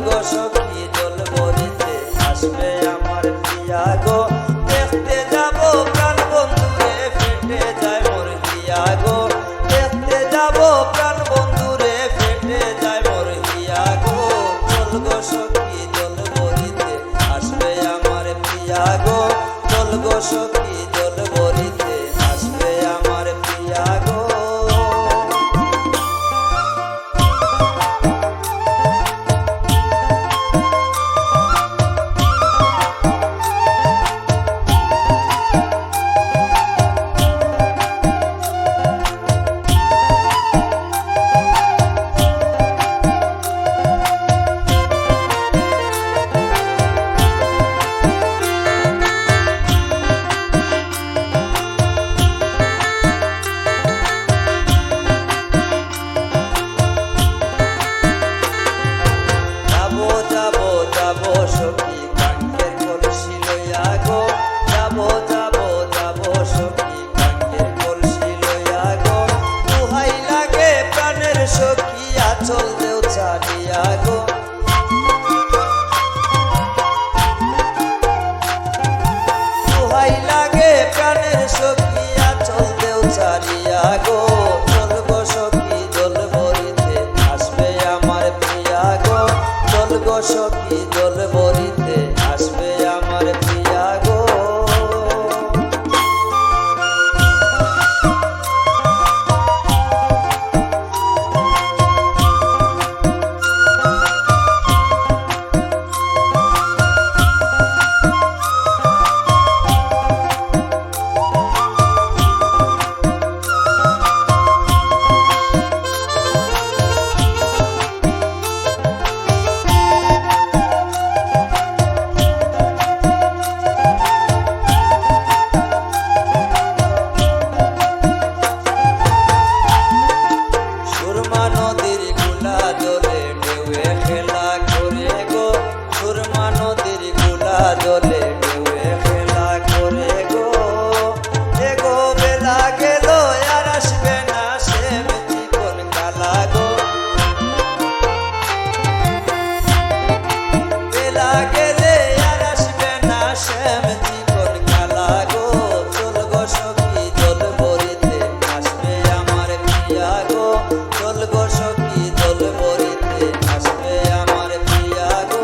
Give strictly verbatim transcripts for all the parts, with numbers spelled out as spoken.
গো সখী জল ভরিতে আসবে আমার প্রিয়া গো, দেখতে যাব প্রাণ বন্ধুরে, ফেটে যায় মোর হিয়া গো, দেখতে যাব প্রাণ বন্ধুরে, ফেটে যায় মোর হিয়া গো। চল গো সখী জল ভরিতে আসবে আমার প্রিয়া গো, চল গো সখী জল ভরিতে আসবে আমার প্রিয়া গো। যাবো, যাবো, যাবো সখী কাঙ্ক্ষের কলসি লইয়া গো। যাবো, যাবো, যাবো সখী কাঙ্ক্ষের কলসি লইয়া গো। দোহাই লাগে প্রাণের সখী আঁচল দেও ছাড়িয়া গো। দোহাই লাগে প্রাণের সখী আঁচল দেও ছাড়িয়া গো। চল গো সখী জল ভরিতে আসবে আমার প্রিয়া গো। চল গো সখী জল ভরিতে আসবে আমার প্রিয়া গো। সুরমা নদীর ঘোলা জলে ঢেউয়ে খেলা করে গো। সুরমা নদীর ঘোলা জলে ঢেউয়ে খেলা করে গো। এ গো বেলা গেল আর আসবে না সে চিকন কালা গো। বেলা গেলে আর আসবে না সে চিকন কালা গো। চল গো সখী জল ভরিতে আসবে আমার প্রিয়া গো। চল গো সখী জল ভরিতে আসবে আমার প্রিয়া গো।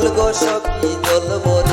গো সখী দল বল